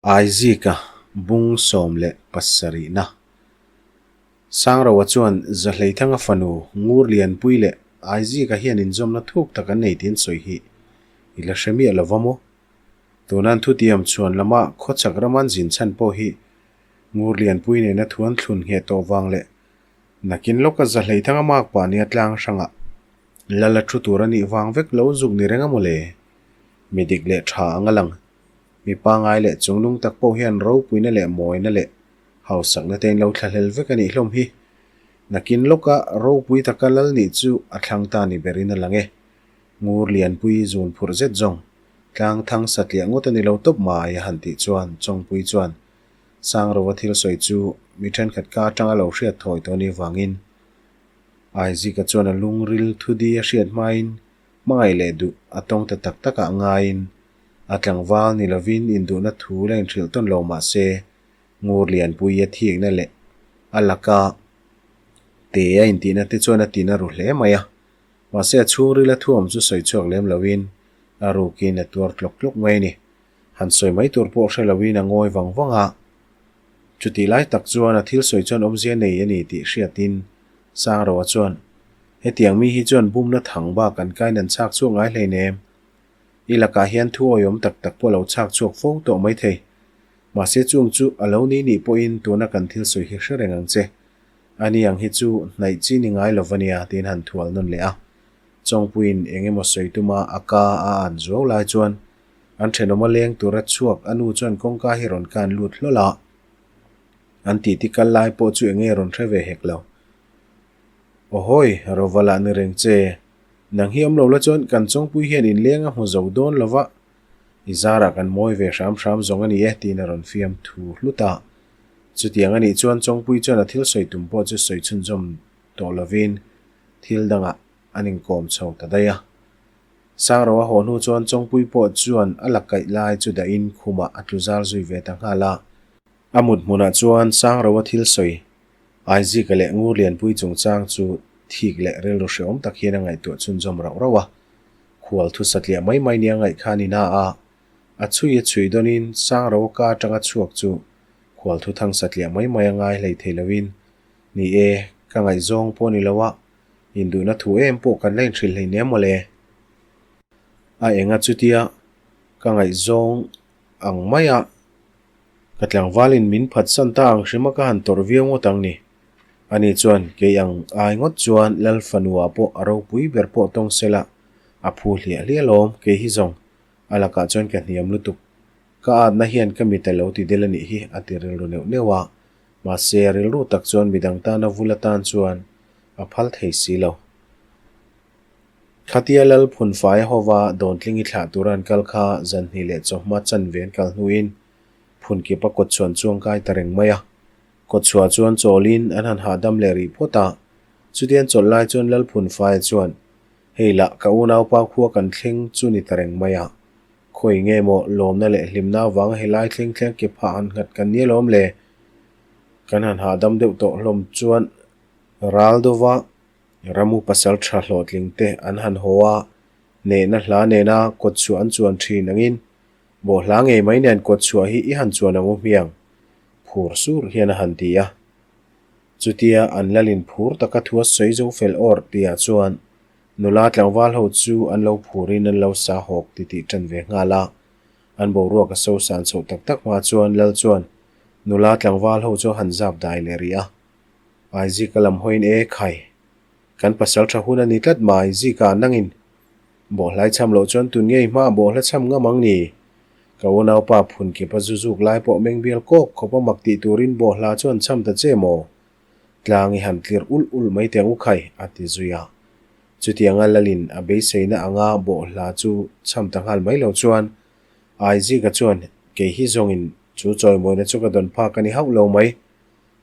Aizika bung 17na. Sangroa chuan Zahleithanga fanu Ngur Lianpui leh Aizika hian inzawmna thuk tak an nei tih an sawi hi i la hre miah lo va maw? Tuna an thutiam chhuan lama khawchhak rama an zin chhan pawh hi Ngur Lianpui nena thu an thlun ngheh tawh vang leh nakin lawka Zahleithanga mak pah nia tlang hrangah lal a thu tur a nih vang vek lo zuk ni reng a maw le? Mi dik leh tha ang a lang. Mi pangai leh chungnung tak pawh hian ropuina leh mawina leh hausakna te in lo thlahlel vek a nih hlawm hi. Nakin lawka ropui taka lal nih chu a thlang ta ni berin a lang e. Ngur lianpui zun phurh zet zawng, tlang thang satliah ngawt a ni lo tawp mai a han tih chuan Chawngpui chuan Sangrova thil sawi chu mi thenkhat ka atanga lo hriat thawi tawh a nih vangin Aizika chuan a lungril thudi a hriat hmain hmangaih leh duh a tawng ta tak takah ngaiin A tlangval ni lovin induhna thu la inhrilh tawn lo mah se, Ngur Lianpui a thikna leh a laka te a intihna te chuan a tina ru hle mai a. Mahse a chhungril a thuam chu sawi chhuak lem loin a rukin a tuar tlawk tlawk mai a ni. Han sawi mai tur pawh hre loin a ngawi vang vang a. Chutih lai tak chuan a thil sawi chuan awmzia nei a ni tih hriatin Sangroa chuan, Hetiang mi hi chuan bumna thang bak an kain an chhak chhuak ngai hleinem. I lakah hian thu awihawm tak tak pawh lo chhak chhuak fo tawh mai thei. Mahse chung chu a lo ni nih pawhin tuna kan thil sawi hi hre reng ang che. Ani ang hi chu hnaih chi ni ngai lo va nia tiin han thual nawn leh a. Chawngpuiin eng emaw sawi tuma a ka a an zuau lai chuan an thenawm a leng tura chhuak a nu chuan kawngka hi rawn kan lut hlawl a. An titi kal lai pawh chu enge rawn hre ve hek lo. Awhawi, Rova lah ni reng che. Nang hi awm lo la chuan kan Chawngpui hian inleng a hmu zo dawn lo va, i zarah kan mawi ve hram hram zawng a ni e tiin a rawn fiam thu hlut a. Chutiang a nih chuan Chawngpui chuan a thil sawi tum pawh chu sawi chhunzawm tawh lovin thil dangah an inkawm chho ta daih a. Sangroa haw hnu chuan Chawngpui pawh chuan a la kaih lai chu dahin khumah a tlu zal zui ve ta nghal a. A mut hmunah chuan Sangroa thil sawi Aizika leh Ngur Lianpui chungchang chu thik leh rilru hreawm tak hian a ngaihtuah chhunzawm rauh rauh a. Khual thu satliah mai mai nia ngaih khan ina a, a chhui a chhui dawnin Sangroa ka atanga chhuak chu khual thu thang satliah mai mai a ngai hlei thei loin, Ni e, ka ngaihzawng pawh ni lo a, induhna thu em pawh kan la inhrilh hleinem mawle. A enga chutia ka ngaihzawng ang maia Ka tlangvalin min phatsan ta ang hrim a ka han tawrh viau ngawt ang ni. Ani chuan kei ang ai ngawt chuan Lal fanua pawh a ropui ber pawh tawng sela a phu hliah hliah lawm kei hi zawng a lakah chuan ka hniam lutuk. Ka atna hian ka mit a lo ti del a nih hi a ti rilru neuh neuh a, mahse a rilru tak chuan midang tana vul atan chuan a phal thei si lo. Khatia Lal Phunfai hova Dawntling i thlah tura an kal kha zanhnih leh chawhma chanve an kal hnuin Phunkipa kawtchhuan chuang kai ta reng mai a. Kawtchhuah chuan chawlin an han hahdam leh rih phawt a. Chutian chawlh lai chuan Lal Phunfaia chuan, Hei lah ka unaupa khua kan thleng chu ni ta reng mai a. Khawi nge maw lawmna leh hlimna avanga helai thleng thleng ke phah han nghat kan ni alawm le. Kan han hahdam deuh tawh hlawm chuan ral dova Ramu pasal tha hlawhtling te an han haw a, nehna hla nena kawtchhuah an chuan thin angin, bawhhla ngei mai nen kawtchhuah hi i han chuan ang u hmiang, phur sur hian a han ti a. Chutia an lalin phur taka thu a sawi zo fel awr tihah chuan nula tlangval ho chu an lo phurin an lo sa hawk titih tan ve nghal a. An boruak a so san chhoh tak tak hma chuan lal chuan nula tlangval ho chu a han zap dai leh rih a. Ai Zika lam hawiin e khai. Kan pasal tha hun a ni tlat mai Zika nangin bawhhlai cham loh chuan tun ngei hma bawhhla cham ngam ang ni. Ka unaupa phun kip a zu zuk lai pawh meng bial kawk khawp a mak tih turin bawhhla chuan cham ta che maw? Tlang i han tlir ulh ulh mai teh ang u khai a ti zui a. Chutianga Lalin a beiseina anga bawhhla chu cham ta nghal mai lo chuan Ai Zika chuan kei hi zawngin chu chawimawina chu ka dawn phak a ni hauh lo mai.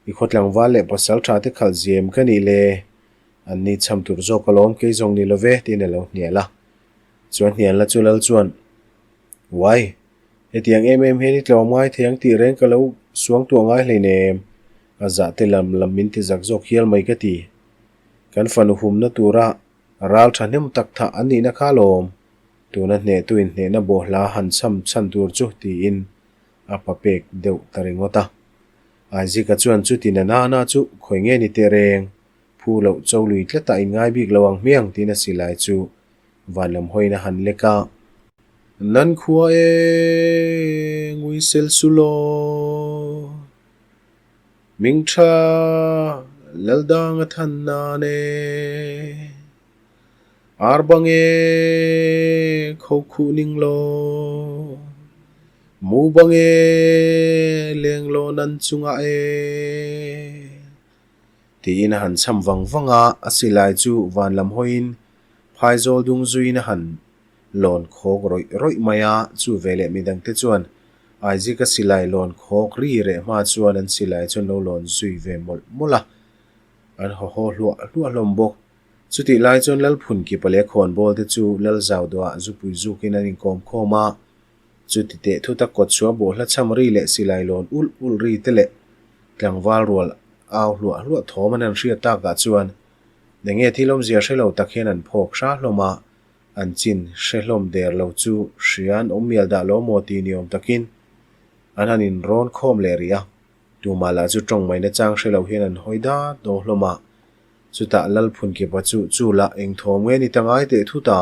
I khaw tlangval leh pasal tha te khalh ziem ka nih le? An ni cham tur zawk alawm kei zawng ni lo ve tiin a lo hnial a. Chuan hnialna chu lal chuan, Uai, hetiang em em hian i tlawm ngai thei ang tih reng ka lo suang tuah ngai hleinem, a zah te lam lam min ti zak zawk hial mai ka ti. Kan fanu humna tura ral thahnem tak thah an nihna kha alawm, tuna hnehtu inhnehna bawhhla han cham chhan tur chu tiin. a pa pek deuh ta ringawt a. Aizika chuan chuti na nana chu khawi nge ni teh reng, phu loh cho lui tlatah inngai bik lo ang hmiang tiin a silai chu van lam hawiin a han lek a. Nan khua e, ngui sel su law. Ming tha Laldang a than nan e. Ar bang e, kho khuh ning law. Mu bang e, leng law nan chungah e. Tiin a han cham vang vang a, a silai chu van lam hawiin phaizawl dung zuiin a han lawn khawk rawih rawih mai a, chu veleh midangte chuan Aizika silai lawn khawk ri reh hma chuan an silai chu an lo lawn zui ve mawlh mawlh a, an haw haw hluah hluah hlawm bawk. Chutih lai chuan Lalphun kipa leh khawnbawl te chu Lalzauduah zupui zukin an inkawm khawm a, chuti teh thuta kawtchhuah bawhhla cham ri leh silai lawn ulh ulh ri te leh tlangval rual au hluah hluah thawm an han hriat takah chuan enge thil awmzia hre lo tak hian an phawk hra hlawm a, an chin hre hlawm der lo chu hria an awm mial dah lo maw tih ni awm takin an han inrawn khawm leh rih a, tumah lah chu tawng mai nachang hre lo hian an hawi dat daw hlawm a. Chutah Lalphunkipa chu chu lah eng thawm nge ni ta ngai teh thut a,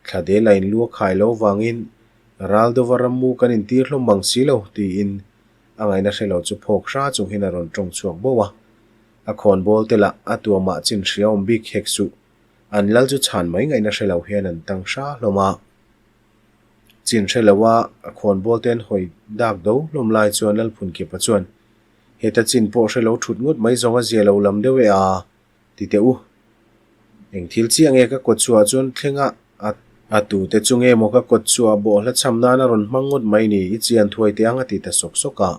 thladel a inlu a khai lo vangin Raldova rammu kan intir hlawm mang si lo tiin a ngaihna hre lo chu phawk hra chung hian a rawn tawng chhuak bo a. A khawnbawl te lah a tuamah chin hria awm bik hek suh. An lal chu chhan mai ngaihna hre lo hian an tang hra hlawm a. Chin hre lo a a khawnbawl te an hawi dak do hlawm lai chuan Lalphunkipa chuan Heta chin pawh hre lo thut ngawt mai zawng a zia lo lam deuh e a, ti teh u. Eng thil chiah nge ka kawt chhuah chuan thleng a, a tu te chu nge maw ka kawt chhuah bawhhla cham nan a rawn hmang ngawt mai ni, i chian thuai teh ang a ti ta sawk sawk a.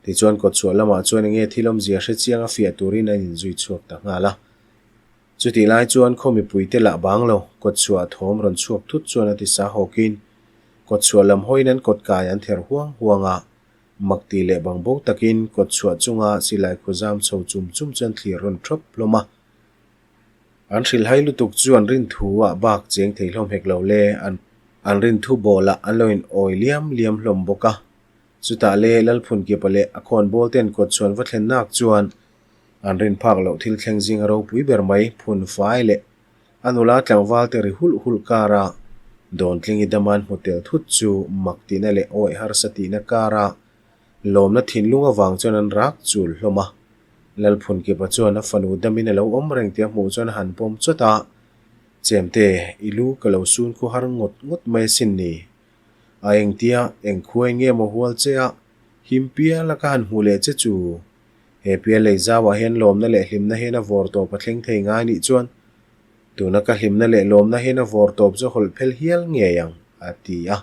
Tichuan kawt chhuah lamah chuan enge thil awmzia hre chiang a fiah turin an inzui chhuak ta nghal a. Chutih lai chuan khaw mipuite lah bang lo, kawt chhuah thawm rawn chhuak thut chuan a ti sa hawkin kawt chhuah lam hawiin an kawt kai an ther huang huang a. Mak tih leh bang bo takin kawt chhuah chunga silai khaw zam chho chum chum chuan thlir rawn thawp hlawm a. An hrilhhai lutuk chu an rin thu ah bak cheng thei hlawm hek lo le, an an rin thu bawlah an lo in awi liam liam hlawm bawk a. Chutah le Lalphunkipa leh a khawnbawl ten kawt chhuan va thlen nak chuan an rin phak loh thil thleng zinga ropui ber mai phun fai leh A nula tlangval te ri hulh hulh kara Dawntlingi daman hmu tel thut chu mak tihna leh awih harsa tihna kara lawmna thinlung avang chuan an rak chul hlawm a. Lalphunkipa chuan a fanu damin a lo awm reng tih a hmuh chuan a han pawm chawt a, Chemte, i lu ka lo sun khu har ngawt ngawt mai asin ni. A engtia eng khuai nge maw hual che a, him piala ka han hmuh leh che chu. He pial lei zauah hian lawmna leh hlimna hian a vawr tawp a thleng thei ngai nih chuan tuna ka hlimna leh lawmna hian a vawr tawp chu hawlh phel hial ngei ang, a ti a.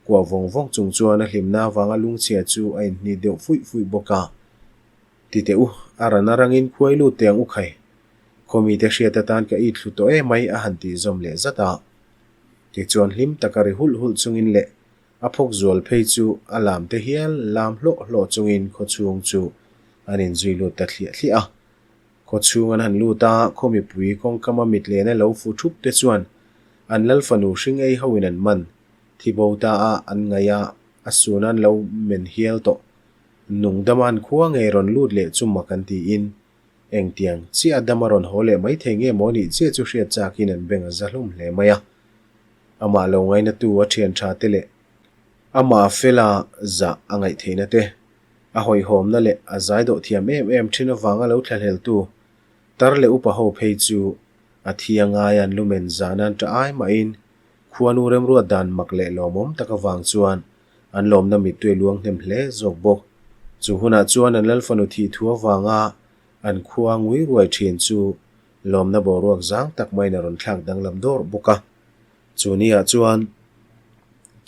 Kuah vawng vawng chung chuan a hlimna avanga lungchhia chu a inhnit deuh fuih fuih bawk a. Ti teh u, a ran a rangin khuai lut teh ang u khai. Khawmite hriat atan ka it thlu tawh emai a han tih zawm leh zat a. Tichuan hlim taka ri hulh hulh chungin leh A phawk zual phei chu a lam te hial lam hlawh hlawh chungin khaw chhung chu an inzui lut ta thliah thliah a. Khaw chhung an han lut a, khaw mipui kawngkama mit lena lo fu thup te chuan an lal fanu hring ei hoin an man thi bo ta a, an ngaih a, a sun an lo men hial tawh. Nung dama an khua ngei rawn lut leh chu mak an tiin engtiang chiah a dam a rawn haw leh mai thei nge maw nih chiah chu hriat chakin an beng a za hlawm hle mai a. Amah lo ngainatu a thian tha te leh amah fela zah a ngaih theihna te, a hawihhawmna leh a zai dawh thiam em em thin avanga lo thlahleltu tar leh upa ho phei chu a thi a ngai an lumen zan an tah ai mahin khuanu remruat dan mak leh lawmawm tak avang chuan an lawmna mittui a luang hnem hle zawk bawk. Chu hunah chuan an lalfanu thih thu avanga an khua ngui ruai thin chu Lawmna boruak zang tak maiin a rawn thlak danglam dawrh bawk a. Chu niah chuan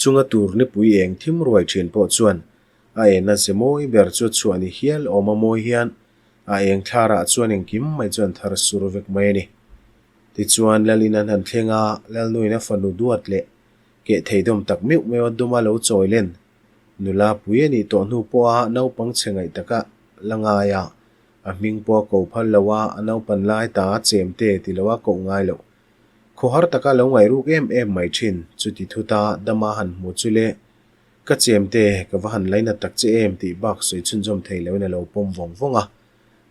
chunga tur nipui eng thim ruai thin pawh chuan a enna ze mawi ber chu a chhuah ni hial awm a mawi hian a eng thlarah chuan engkim mai chu an thar sur vek mai a ni. Tichuan Lalin an han thleng a, Lalnuin a fanu duat leh keh thei dawm tak meuh meuh a duma lo chawi len nula pui a nih tawh hnu pawha naupang chhe ngaih taka la ngai a, A hming pawh a ko phal lo a, a naupan lai ta a chem te ti lo a koh ngai loh. Khawhar taka lo ngaih ruk em em mai thin, chuti thuta dama han hmu chu le. Ka chemte, ka va han lainat tak che em tih bak sawi chhunzawm thei loin a lo pawm vawng vawng a,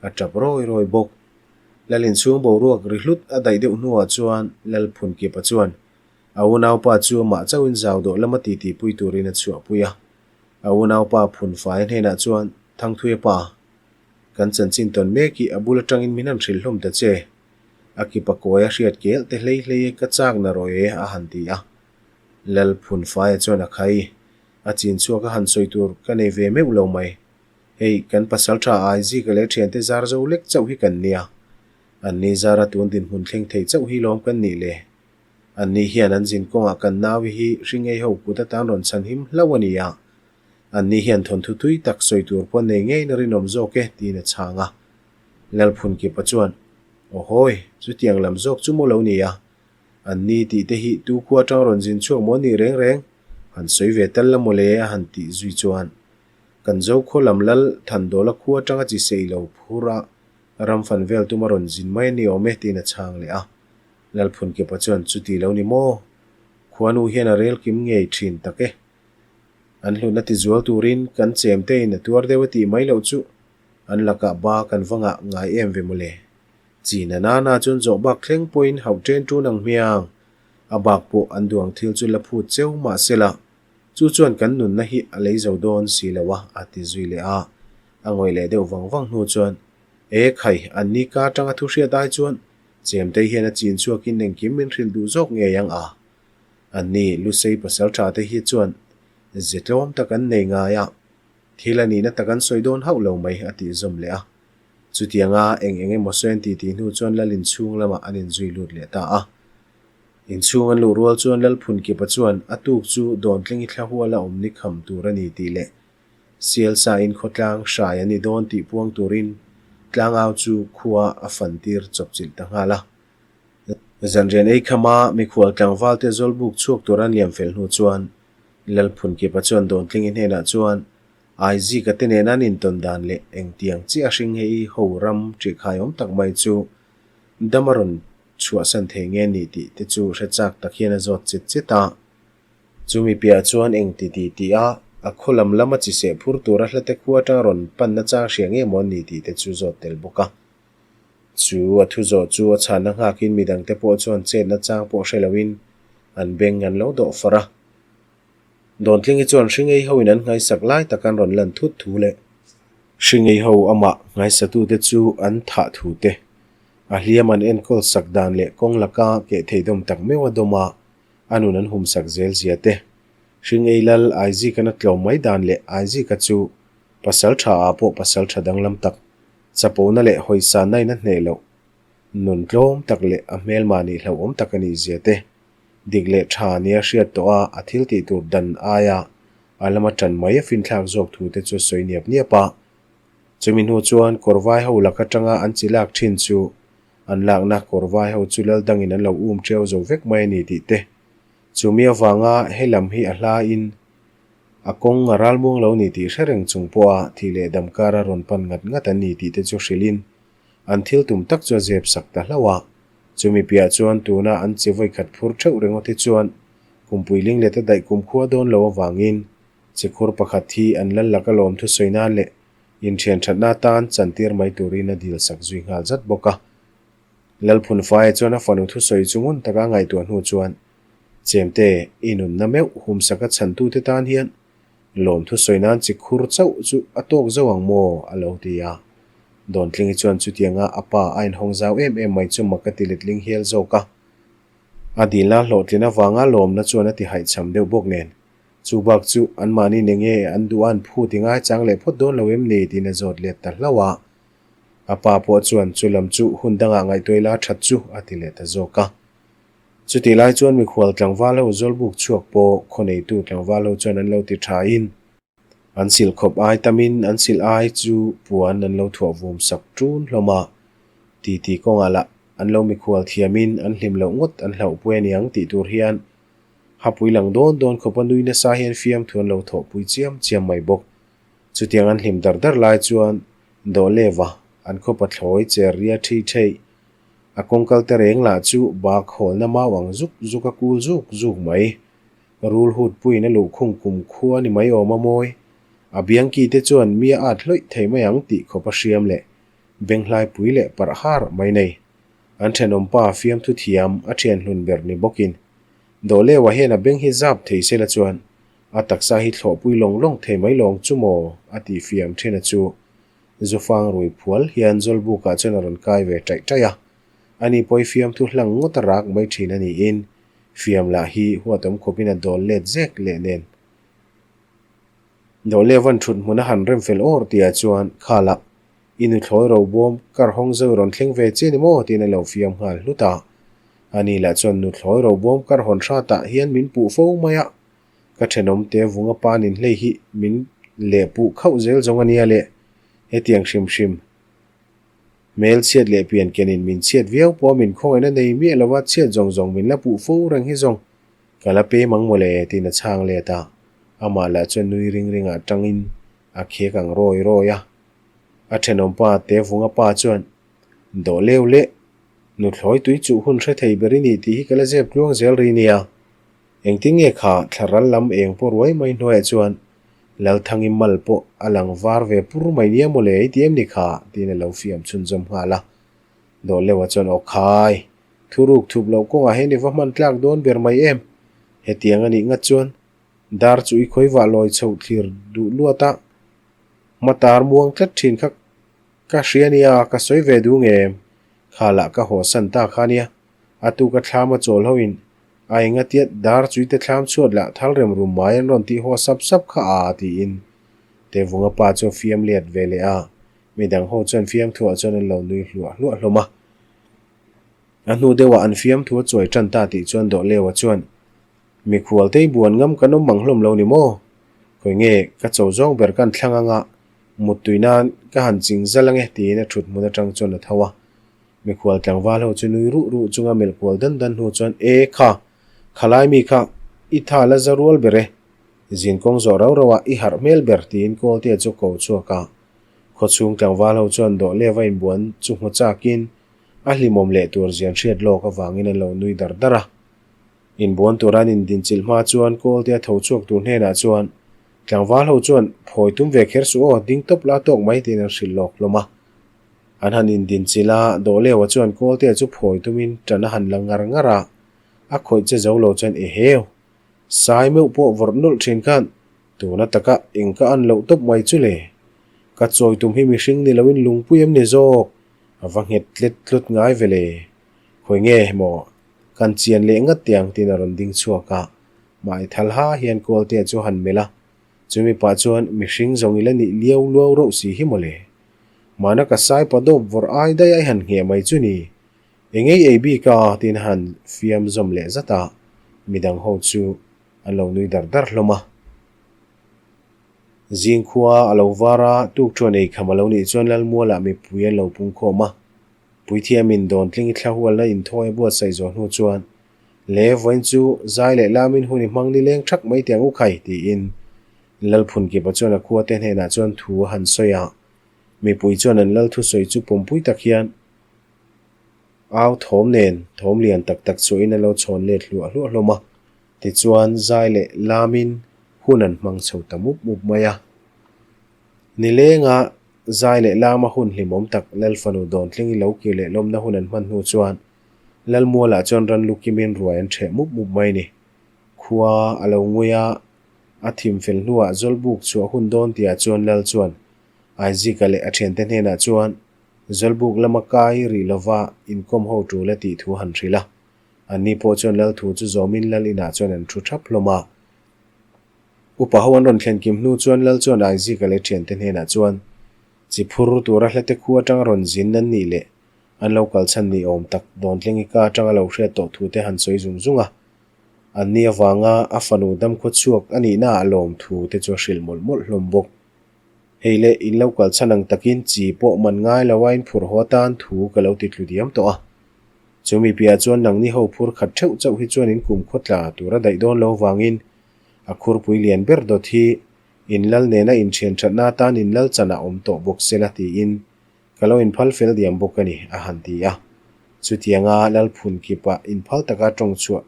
a tap rawi rawi bawk. Lal inchhung boruak ri hlut a daih deuh hnuah chuan Lal Phunkipa chuan a unaupa chu amah chauhin zau dawh lama titi pui turin a chhuahpui a. A unaupa Phunfaia hnenah chuan, Thangthuia pa, kan chanchin tawn mek hi a bul atangin min han hrilh hlawm ta che. A kipa kawi a hriat kelh te hlei hlei e ka chak na rawh e a han ti a. Lal Phunfaia chuan a khai, a chin chhuak a han sawi tur ka nei ve meuh lo mai. Hei, kan pasal tha Aizika leh thiante zar zo lek chauh hi kan nia. An ni zara tun dinhmun thleng thei chauh hi lawm kan nih le. An ni hian an zin kawngah kan naui hi hringei ho kut atan rawn chhan him hlauh a ni a. An ni hian thawnthu tui tak sawi tur pawh nei ngeiin a rinawm zawk e, tiin a chhang a. Lal Phunkipa chuan, Awhawi, chutiang lam zawk chu maw lo ni a? An ni tih te hi tu khua atang rawn zin chhuak maw nih reng reng? Han sawi ve tal la mawle a han tih zui chuan kan zo khaw lam lal Thandawla khua atanga chi sei lo phur a ram fan vel tuma rawn zin mai a ni awm e tiin a chhang leh a. Lalphunkipa chuan chuti lo ni maw? Khuanu hian a rel kim ngei thin tak e. An hlutna ti zual turin kan chem te in a tuar deuh a tih mai loh chu an lakah ba kan va ngah ngai em ve mawle. Chi na na na chuan zawh bak thleng pawhin hauh ṭen ṭun ang hmiang. A bak pawh an duang thil chu la phut cheu mah se la, chu chuan kan nunna hi a lei zo dawn si lo a, a ti zui leh a. A ngawih leh deuh vang vang hnu chuan, E khai, an ni ka aṭanga thu hriat ai chuan Chemtei hian a chin chhuakin engkim min hrilh duh zawk ngei ang a. An ni Lusei pasal ṭha te hi chuan ze tlawm tak an nei ngai a, thil a nihna tak an sawi dawn hauh lo mai, a tih zawm leh a. Chutianga eng eng emaw sawi an titi hnu chuan Lal inchhung lamah an inzui lut leh ta a. Inchhung an luh rual chuan Lal Phunkipa chuan a tuk chu Dawntlingi thla huala awm ni kham tur a ni tih leh Sialsa in khawtlang hrai a ni dawn tih puang turin tlangau chu khua a fan tir chawpchilh ta nghal a. Zanrian ei khama mikhual tlangvalte zawlbuk chhuak tur an liam fel hnu chuan Lal Phunkipa chuan Dawntlingi hnenah chuan Aizika te nena an intawn dan leh engtiang chiah a hring hei ho ram ṭihkhai awm tak mai chu dam a rawn chhuahsan thei nge ni tih te chu hre chak tak hian a zawt chet chet a. Chumi piah chuan eng ti ti tih a, a khaw lam lama chi seh phur tura hlate khua atanga rawn pan na chang hria nge maw ni tih te chu zawt tel bawk a. Chu a thu zawh chu a chhanna nghakin midangte pawh chuan chetna chang pawh hre loin an beng an lo dawh far a. Dawntlingi chuan Hringei hoin an nghaisak lai tak an rawn lan thut thu leh Hringei ho amah nghaisatute chu an thah thu te, a hliam an enkawl sak dan leh kawng laka keh thei dawm tak meuh a dawm a, a nun an hum sak zel zia te. Hringei lal Aizika'n a tlawm mai dan leh Aizika chu pasal tha ah pawh pasal tha danglam tak, chapona leh hawisanna in a hneh loh, nun tlawm tak leh a hmelma nih hlauhawm tak a nih zia te. Dik leh tha nia hriat tawh a, a thil tih tur dan aia a lama tan mai a finthlak zawk thu te chu a sawi niap niap a. Chumi hnu chuan kawrvai ho lak atanga an chi lak thin chu an lakna kawrvai ho chu lal dangin an lo um teu zo vek mai a ni tih te. Chumi avanga he lam hi a hla in a kawng a ralmuang lo ni tih hre reng chung pawha thih leh dam kara rawn pan ngat ngat an ni tih te chu hrilhin An thil tum tak chu a zep sak ta hlauh a. Chumi piah chuan tuna an che vawi khat phur theuh ringawt hi chuan kumpui ling let a daih kum khua dawn lo avangin chikhur pakhat hi an lal laka lawm thusawi nan leh inthian thatna atan chantir mai turin a dil sak zui nghal zat bawk a. Lalphunfaia chuan a fanu thusawi chu ngun taka a ngaihtuah hnu chuan Chemte, i nunna meuh humsaka chhantute tan hian Lawm thusawi nan chi khur chauh chu a tawk zo ang maw? a lo ti a. Dawntlingi chuan chutianga a pa a inhawng zau em em mai chu mak a ti letling hial zawk a. A dilna hlawhtlin avanga lawmna chuan a ti haihchham deuh bawk nen. Chu bak chu anmahni ne nge an duh a an phut i ngaichang leh phawt dawn lo em ni? tiin a zawt let ta hlauh a. A pa pawh chuan chu lam chu hun dangah ngaihtuah ila that chu a ti leh ta zawk a. Chutih lai chuan mikhual tlangval ho zawlbuk chhuak pawh khawneitu tlangval ho chuan an lo ti thain an silh khawp ai tamin an silh ai chu puan an lo thuah vum sak ṭun hlawm a. Titi kawngah lah an lo mikhual thiamin an hlim loh ngawt an hlauhpui a niang tih tur hian hapui lang dawn dawn khawpa nui nasa hian fiamthu an lo thawhpui chiam chiam mai bawk. Chutiang an hlim dar dar lai chuan Dawhleva an khaw pathlawi cher ria ṭhi ṭheih A kawngkal te reng lah chu bak hawlna mau ang zuk zuk a kul zuk zuk mai. Rulhut puiin a luhkhung kum khua ni mai awm a mawi. A biangki te chuan mi a at hlawih thei mai ang tih khawp a hriam leh benghlai pui leh parh har mai nei. An thenawm pa fiamthu thiam a thian hlun ber ni bawkin Dawhleua hian a beng hi zap thei sela chuan a taksa hi thlawhpui lawng lawng thei mai lawng chu maw a tih fiam thin a chu Zufang rui phual hian Zawlbukah chuan a rawn kai ve taih taih a. Ani pawi fiamthu hlang ngawt a rak mai thin a niin fiam lah hi huatawm khawpin a dawl let zek leh nen. Dawhleva'n thut hmun a han rem fel awr tihah chuan khalah I nuthlawi ro bawm kar hawng zo rawn thleng ve che ni maw tiin a lo fiam nghal hlut a. Ani lah chuan nuthlawi ro bawm kar hawn hratah hian min puh fo mai a, ka thenawm te vunga pa nin hlei hi min leh puh khauh zel zawng a nia le, hetiang hrim hrim. Hmel chhiat leh pian kenin min chhiat viau pawh min khawngaihna nei miah lova chhiat zawng zawng min la puh fo reng hi zawng ka la pem ang mawle tiin a chhang let a, amah lah chuan nui ring ringah tangin a khek ang rawi rawi a. A thenawmpa Tevunga pa chuan, Dawh leu leh, nuthlawi tui chuh hun hre thei ber i nih tih hi ka la zep tluang zel ri nia. Engtin nge kha thlaral lam eng pawh ruai mai hnuaiah chuan Lalthangi mal pawh a lang var ve pur mai nia mawle i ti em ni kha? tiin a lo fiam chhunzawm nghal a. Dawhleua chuan aw khai, thuruk thup loh kawngah hian i va hman tlak dawn ber mai em? Hetiang a nih ngat chuan dar chu i khawi vah lawi chhoh thlir duh luat a, hmatar muang tlat thin kha ka hria nia, ka sawi ve duh nge em? Kha lah ka haw san ta kha nia, a tuk a thlam a chawl hoin A enga tiat dar chuite thlam chhuat lah thal rem rum mai an rawn tih haw sap sap kha a tiin Tevunga pa chu a fiam let ve leh a, midang ho chuan fiamthuah chuan an lo nui hluah hluah hlawm a. A hnu deuhah an fiamthu a chuai tan ta tih chuan Dawhleua chuan, Mikhual tei buan ngam kan awm mang hlawm lo ni maw? Khawi nge ka cho zawng ber kan thlang anga muttui nan ka han ching zal ange tiin a thut hmun atang chuan a tho a. Mikhual tlangval ho chu nui ruh ruh chunga melh kual dan dan hnu chuan, E kha, khalai mi kha, i tha la za rual ber e. Zin kawng zawh rau rauh ah i harh hmel ber tiin Kawltea chu ko chhuak a. Khawchhung tlangval ho chuan dawh leva inbuan chu hmu chakin a hlimawm leh tur zian hriat lawk avangin an lo nui dar dar a. Inbuan tura an indinchilh hma chuan Kawltea tho chhuak tur hnenah chuan tlangval ho chuan phawi tum ve kher suh aw, ding tawp la tawk mai tiin an hrilh lawk hlawm a. An han indinchilh a, Dawhleua chuan Kawltea chu phawi tumin ṭan a han la ngar ngar a, a khawih che zo lo chuan Eheu! Sai meuh pawh vawrh nawlh ṭhin khan tuna taka eng ka an loh tawp mai chu le? Ka chawi tum hi mihring ni loin lungpui em ni zawk? A va nghet tlet tlut ngai ve le. Khawi nge maw? Kan chian leh ngat tiang tiin a rawn ding chhuak a, mahni thal ha hian Kawltea chu a han melh a, chumi pah chuan mihring zawng ila nih liau luau rauh si hi maw le? Mahna ka sai pa dawp vawrh ai daih a i han ngheh mai chu ni. Engei ei bik a tiin a han fiam zawm leh zat a, midang ho chu an lo nui dar dar hlawm a. Zing khua a lo var a, tuk thuan ei kham a lo nih chuan Lalmualah mipui an lo pung khawm a. Puithiamin Dawntlingi thlahualna inthawi a buatsaih zawh hnu chuan, Le vawiin chu zai leh lamin hun i hmang nileng thak mai tiang u khai tiin Lalphunkipa chuan a khuate hnenah chuan thu a han sawi a, mipui chuan an lal thusawi chu pumpui tak hian au thawm nen thawm lian tak tak chhuahin an lo chhawn let hluah hluah hlawm a, tichuan zai leh lamin hun an hmang chho ta mup mup mai a. Nilenga zai leh lama hun hlimawm tak Lalfanu Dawntlingi lo kir leh lawmna hun an hman hnu chuan Lalmualah chuan ran lu kimin ruai an ṭheh mup mup mai ni. Khua a lo ngui a. A thim fel hnuah Zawlbuk chhuah hun dawn tihah chuan Lal chuan Aizika leh a thiante hnenah chuan Zawlbuk lama kai rih lova inkawm ho tul a tih thu han hrilh a. Anni pawh chuan Lal thu chu zawmin Lal inah chuan an thu thap hlawm a. Upa ho an rawn thlen kim hnu chuan Lal chuan Aizika leh thiante hnenah chuan chi phur tura hlate khu atanga rawn zin an nih leh an lo kalchhan ni awm tak Dawntlengi ka atanga lo hriat tawh thu te han sawi zung zung a. An ni avanga a fanu damkhaw chhuak a nihna a lawm thu te chu a hrilh mawlh mawlh hlawm bawk. Hei le, in lo kal chhan ang takin chi pawh man ngai lo a in phur haw atan thu ka lo ti tlu diam tawh a. Chumi piah chuan nangni ho phur khat theuh chauh hi chuan in kum khaw tla tur a daih dawn lo vangin a khurpui lian ber dawt hi in lal nena inthian thatna atan in lal chan a awm tawh bawk sela tiin Ka lo inphal fel diam bawk a ni, a han ti a. Chutianga Lalphun kipa inphal taka tawng chhuah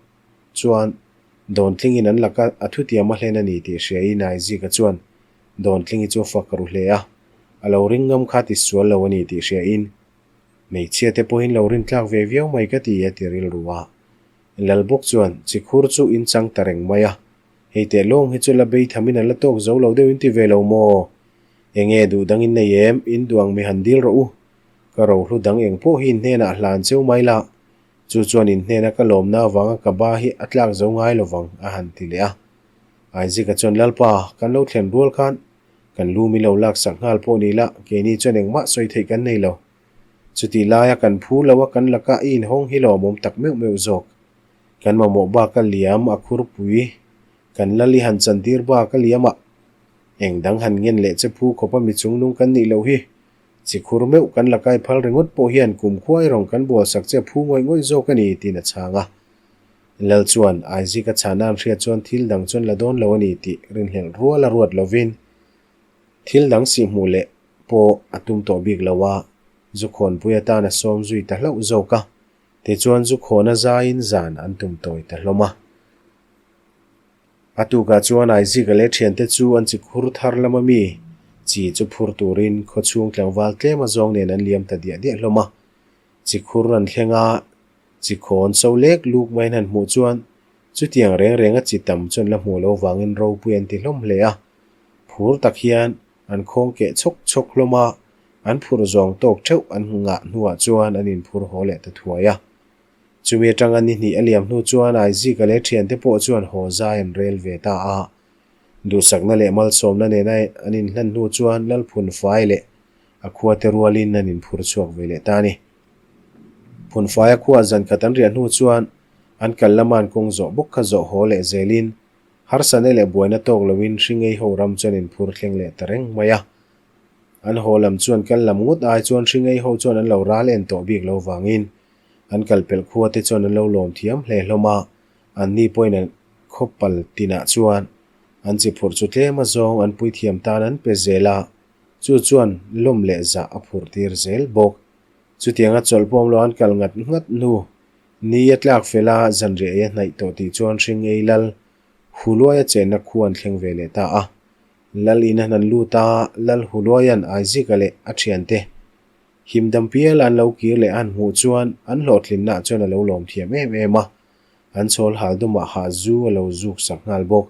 chuan Dawntlingin an laka a thutiam a hlen a ni tih hriain Aizika chuan Dawntlingi chu a fak ru hle a, a lo ring ngam kha ti sual lo a ni tih hriain hmeichhia te pawhin lo rin tlak ve viau mai ka ti a ti rilru a. Lal bawk chuan chikhur chu in chang ta reng mai a, hei teh lawng hi chu la bei thamin a la tawk zo lo deuh in ti ve lo maw? Enge duh dang in nei em? In duh ang mi han dil rawh u. Ka rohlu dang eng pawh hi in hnenah hlan cheu mai la, Chu chuan in hnena ka lawmna avanga ka ba hi a tlak zo ngai lo vang, a han ti leh a. Isaac-a chuan, Lalpa, kan lo thlen rual khan kan lu min lo laksak nghal pawh ni la, keini chuan engmah sawi theih kan nei lo. Chutih laia kan phu lo a kan laka i inhawng hi lawmawm tak meuh meuh zawk. Kan mamawh bak a liam a khurpui, kan lal i han chantir bak a liam a, eng dang han ngen leh che phu khawpa mi chungnung kan nih loh hi. Chikhur meuh kan la kai phal ringawt pawh hian kumkhua erawng kan bualsak che phu ngawih ngawih zawk a ni tiin a chhang a. Lal chuan Isaac a chhana an hriat chuan thil dang chuan la dawn lo a ni tih rinhlelh rual a ruat lovin thil dang sih hmuh leh pawh a tum tawh bik lo a, zukhawnpui atan a sawm zui ta hlauh zawk a. Tichuan zukhawna zaiin zan an tum tawi ta hlawm a. A tukah chuan Aizika leh thiante chu an chi khur thar lama mi chi chu phur turin khaw chhung tlangval tlem azawng nen an liam ta diah diah hlawm a. Chi khur an thleng a, chi khawn so lek luk maiin han hmuh chuan chutiang reng renga chi tam chuan la hmuh loh vangin ropui an ti hlawm hle a. Phur tak hian an khawng keh chhawk chhawk hlawm a, an phurh zawng tawk theuh an ngah hnuah chuan an inphur haw leh ta thuai a. Chumi atanga ni hnih a liam hnu chuan Aizika leh thiante pawh chuan haw zai an rel ve ta a. Duhsakna leh malsawmna nena an inhlan hnu chuan Lalphunfai leh a khuate rualin an inphur chhuak ve leh ta a ni. Phunfaia khuaa zan khat an riah hnu chuan an kal lama an kawng zawh bawk kha zawh haw leh zelin harsatna leh buaina tawk loin hringei ho ram chuan inphur thleng leh ta reng mai a. An haw lam chuan kal lam ngawt ai chuan hringei ho chuan an lo ral en tawh bik lo vangin An kal pelh khua te chuan an lo lawm thiam hle hlawm a, an ni pawhin an khaw pal tinah chuan an chi phurh chu tlem azawng an puithiam tan an pe zel a, chu chuan lawm leh zah a phurh tir zel bawk. Chutianga chawlh pawm lo an kal ngat ngat hnu, ni a tlak fel a, zanriah ei a hnaih tawh tih chuan hringei lal Huluaia chenna khua an thleng ve leh ta a. Lal in an han lut a, Lal Huluaia'n Aizika leh a thiante Himdam pial an lo kir leh an hmuh chuan an hlawhtlinna chuan a lo lawm thiam em em a, an chhawl hal dumah ha zu a lo zuk sak nghal bawk.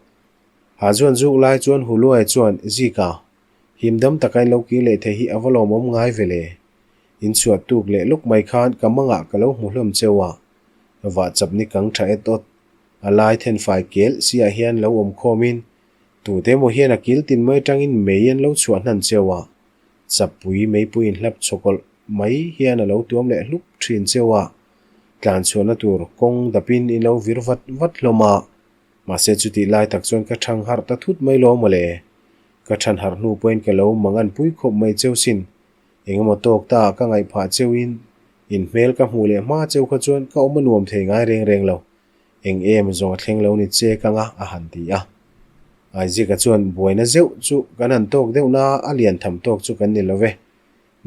Ha zu an zuk lai chuan Huluai chuan, Zika, himdam taka in lo kir leh thei hi a va lawmawm ngai ve le. In chhuah tuk leh luk mai khan ka mangah ka lo hmu hlawm cheu a, vah chap ni kang tha et awt. A lai thenfai kelh siah hian lo awm khawmin tute emaw hian a kil tin mai atangin mei an lo chhuah hnan cheu a, Chapui meipui inhlap chhawkawlh mai hian a lo tuam leh hlup thin cheu a, tlan chhuahna tur kawng dapin i lo vir vat vat hlawm a, mahse chutih lai tak chuan ka thang harh ta thut mai lo mawle. Ka than harh hnu pawhin ka lo mang an pui khawp mai cheu sin. Engemaw tawk ta ka ngaih phah cheuin in hmel ka hmuh leh hma cheu kha chuan ka awm a nuam thei ngai reng reng lo. Eng em zawng a thleng lo ni che ka nga a han ti a. Aizika chuan buaina zeuh chu kan han tawk deuh na a lian tham tawk chu kan ni lo ve.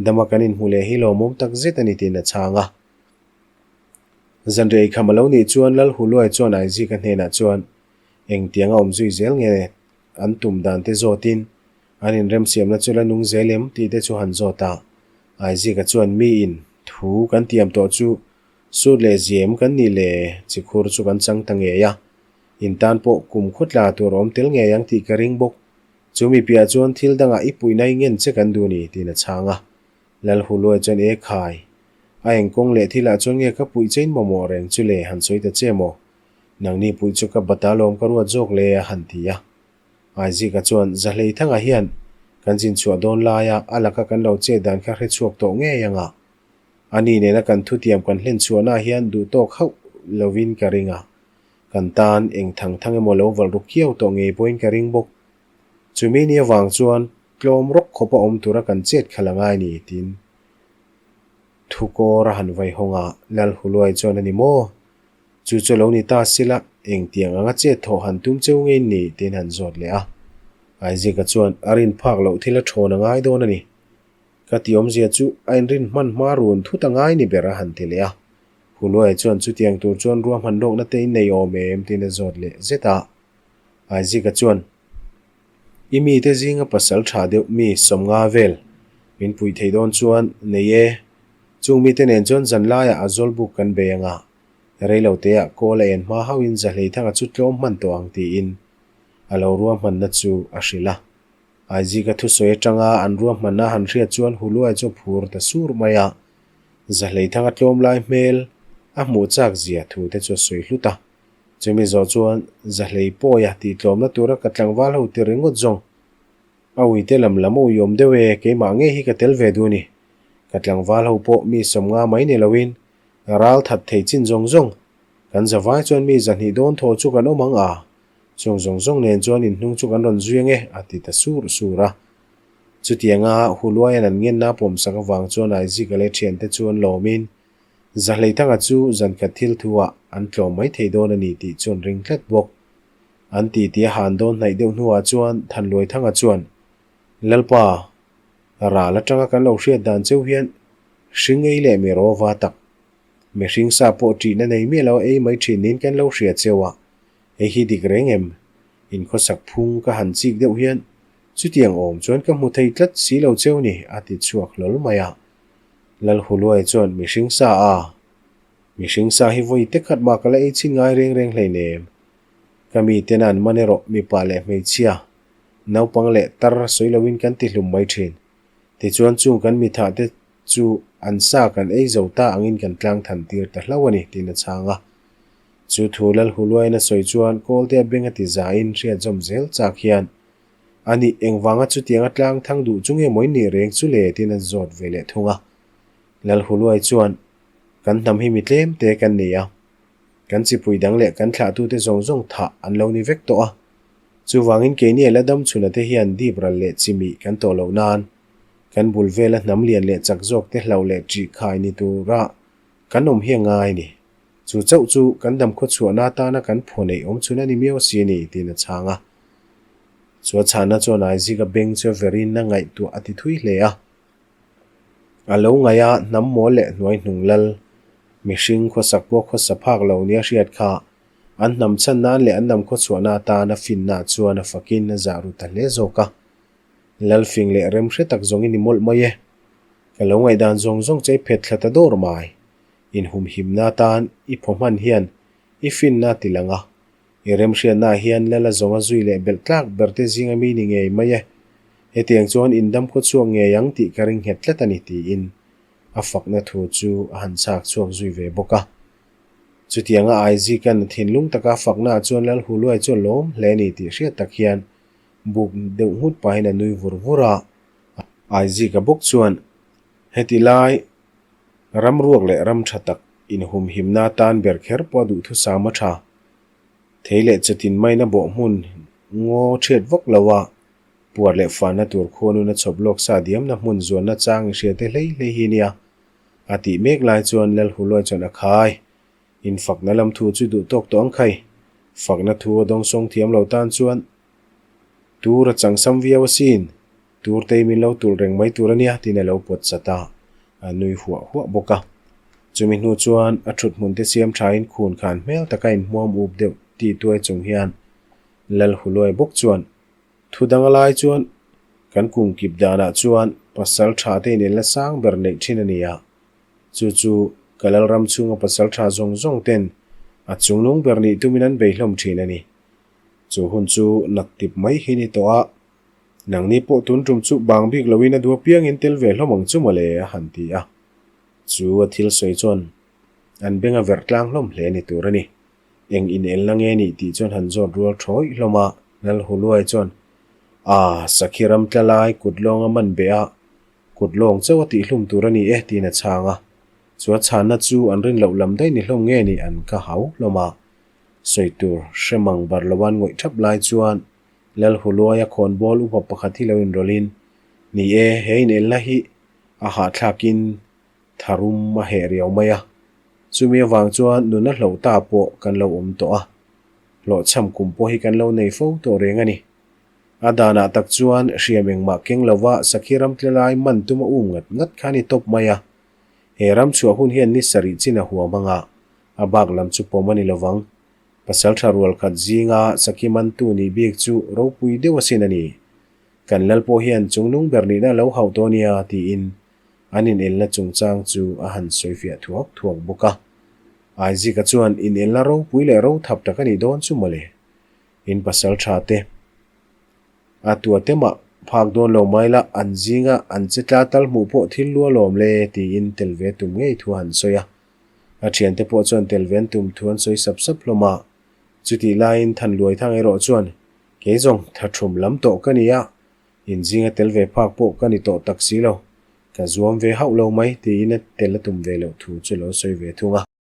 Dama kan inhmu leh hi lawmawm tak zet a ni tiin a chhang a. Zanriah eikham a lo nih chuan Lal Huluai chuan Aizika hnenah chuan engtiang a awm zui zel nge an tum dan te zawtin an inremsiamna chu la nung zel em tih te chu han zawt a. Aizika chuan miin thu kan tiam tawh chu Sut leh ziem kan nih le chikhur chu kan chang ta ngei a, in tan pawh kum khaw tla tur awm tel ngei ang tih ka ring bawk. Chu mi piah chuan thil dangah i puihna i ngen che kan duh ni tiin a chhang a. Lal Huluai chuan e khai, a eng kawng leh thilah chuan nge ka puih che in mamawh reng chu le han sawi ta che maw? Nangni puih chu ka bata lawm ka ruat zawk le a han ti a. Aizika chuan Zahleithanga hian kan zin chhuah dawn laia a laka kan lo chet dan kha hre chhuak tawh ngei ang a. A ni nena kan thutiam kan hlen chhuahna hian duh tawk hauh lovin ka ring a, kan tan eng thang thang emaw lo valh ruk kiau tawh ngei pawhin ka ring bawk. Chumi ni avang chuan tlawm rawk khawpa awm tura kan chet khalh a ngai ni tiin thu kawr a han vai hawng a, Lal Huluai chuan a ni maw? Chu chu lo ni ta sila engtiang anga chet thawh han tum cheu ngei ni tiin han zawt leh a. Aizika chuan a rin phak loh thil a thawn a ngai dawn a ni. Ka ti awmzia chu a inrin hman hma run thut a ngai ni ber a han ti leh a. Huluaia chuan chutiang tur chuan ruahman lawkna te in nei awm em? tiin a zawt leh zet a. Aizika chuan, I mite zinga pasal tha deuh mi sawmnga vel min puih thei dawn chuan nei e. Chung mite nen chuan zan laiah a zawlbuk kan bei anga reiloteah kawl a en hma hauhin Zahleithanga chu tlawm hman tawh ang tiin a lo ruahmanna chu a hrilh a. Aizika thusawi atanga an ruahmanna han hriat chuan Huluai chu a phur ta sur mai a. Zahleithanga tlawm lai hmel a hmuh chak zia thu te chu a sawi hlut a. Chumi zawh chuan Zahlei pawia tih tlawmna tura ka tlangval ho ti ringawt zawng. A uite lam lam a uiawm deuh e, keimah ngei hi ka tel ve duh a ni. Ka tlangval ho pawh mi sawmnga mai ni loin ral that thei chin zawng zawng. Kan zavai chuan mi zahnih dawn thaw chu kan awm ang a, chung zawng zawng nen chuan inhnung chu kan rawn zui ang e, a ti ta sur sur a. Chutianga Huluaian an ngenna pawmsak avang chuan Aizika leh thiante chu an lawmin Zahleithanga chu zankhat thil thu-ah an tlawm mai thei dawn a ni tih chu an ring tlat bawk. An ti tih a han dawn hnaih deuh hnuah chuan Thanluaithanga chuan, Lalpa, ral atanga kan lo hriat dan cheu hian hring ei leh mi rawva tak, mihring sa pawh ṭihna nei miah lo ei mai ṭhin niin kan lo hria cheu a, hei hi dik reng em? Inkhawsak phung ka han chik deuh hian chutiang awm chuan ka hmu thei tlat si lo cheu ni, a ti chhuak hlawl mai a. Lalhuluai chuan mihring sa a, Mihring sa hi vawi te khat mah ka la ei chhin ngai reng reng hleinem. Ka mi ten an man erawh mipa leh hmeichhia, naupang leh tar sawi loin kan ti hlum mai thin. Tichuan chung kan mithah te chu an sa kan ei zo ta angin kan tlang than tir ta hlauh a ni tiin a chhang a. Chu thu Lalhuluain a sawi chuan Kawltea beng a ti zain hriat zawm zel chak hian a nih engvanga chutianga tlang thang duh chu nge maw in nih reng chu le tiin a zawt ve leh thung a. Lalhuluai chuan Kan hnam hi mi tlem te kan ni a, kan chipui dang leh kan thlahtute zawng zawng thah an lo ni vek tawh a. Chuvangin keini a la dam chhuna te hian dip ral leh chimih kan tawh loh nan kan bul vela hnam lian leh chak zawk te hlauh leh ṭih khai ni tura kan awm hi a ngai a ni. Chu chauh chu kan dam khawchhuahna atana kan phaw neih awm chhun a ni miau si a ni, tiin a chhang a. Chu a chhahna chuan Aizika beng chu a verin a ngaihtuah a ti thui hle a. A lo ngaih a, hnam mawl leh hnuai hnung lal, mihring khawsak pawh khawsa phak lo nia hriat kha an hnam chhan nan leh an hnam khawchhuahna atana finna chuan a fakin a zah ru ta hle zawk a. Lal fing leh rem hre tak zawng i ni mawlh mai e. Ka lo ngaihdan zawng zawng che i phet thla ta dawr mai. Inhumhimna atan i phaw hman hian i finna ti lang a. I remhriatnaah hian Lala zawnga zui leh belh tlak berte zinga mi ni ngei mai e. Hetiang chuan indam khaw chhuak ngei ang tih ka ring nghet tlat a ni tiin a fakna thu chu a han chhak chhuak zui ve bawk a. Chutianga Aizika'n a thinlung taka faknaah chuan Lal Huluai chu a lawm hle a ni tih hriat tak hian buk deuh nghut pahin a nui vur vur a. Aizika bawk chuan heti lai ram ruak leh ram tha tak inhumhimna atan ber kher pawh a duhthusam a tha. Thei leh chatin maina bawh hmun ngaw thiat vak lo a, puar leh fahna tur khuanun a chhawp lawk sa diamna hmun zuanna chang i hria te hlei hlei hi nia. A tih mek lai chuan Lalhuluai chuan a khai. Infakna lam thu chu duh tawk tawh ang khai. Fakna thu a dawngsawng thiam lo tan chuan tur a changsam viau asin. Tur tei min lo tulh reng mai tur a nia tiin a lo pawt chat a, a nui huah huah bawk a. Chumi hnu chuan a thut hmun te siam thain khun khan hmel taka inhmuam up deuh tih tuai chung hian Lal Huluai bawk chuan thu dang a lai chuan kan kum kip danah chuan pasal tha te in la sang ber neih thin a ni a, chu chu ka lal ram chhunga pasal tha zawng zawng ten a chungnung ber nih tumin an bei hlawm thin a ni. Chu hun chu nak tip mai hi ni tawh a. Nangni pawh tun tum chu bang bik loin a duh apiangin tel ve hlawm ang chu mawle a han ti a. Chu a thil sawi chuan an beng a verh tlang hlawm hle ni tur a ni. Eng inelna nge nih tih chuan han zawt rual thawi hlawm a, Lalhuluai chuan Aa, sakhi ram tla lai kut lawng a man beh a, kut lawng chauh a tihhlum tur a ni e tiin a chhang a. Chu a chhanna chu an rin loh lam daih ni hlawm nge nih an ka hau hlawm a. Sawi tur hre mang bar lo an ngawih thap lai chuan Lalhuluaia khawnbawl upa pakhat hi lo inrawlhin, Ni e, he inelna hi a hahthlakin tharum a heh riau mai a. Chumi avang chuan nuna hloh ta pawh kan lo awm tawh a, hlawhchham kum pawh hi kan lo nei fo tawh reng a ni. A danah tak chuan hriam engmah keng lova sakhi ram tla lai man tuma um ngat ngat kha a ni tawp mai a. He ram chhuah hun hian ni sarih chin a huam anga a bak lam chu pawm a ni lovang. Pasaltha rual khat zinga Saki mantu nih bik chu ropui deuh asin a ni. Kan lal pawh hian chungnung ber nihna a lo hauh tawh nia tiin an inelna chungchang chu a han sawifiah thuak thuak bawk a. Aizika chuan inelna ropui leh rothap tak a nih dawn chu mawle. In pasaltha te. A tuate mah phak dawn lo mai la, an zinga an che tla tal hmuh pawh thil lu alawm le tiin tel ve tum ngei thu a han sawi a. A thiante pawh chuan tel ve an tum thu an sawi sap sap hlawm a. Chutih laiin Thanluaithang erawh chuan, Kei zawng tha thum lam tawh ka ni a, in zinga tel ve phak pawh ka ni tawh tak si lo, ka zuam ve hauh lo mai tiin a tel a tum ve loh thu chu lo sawi ve thung a.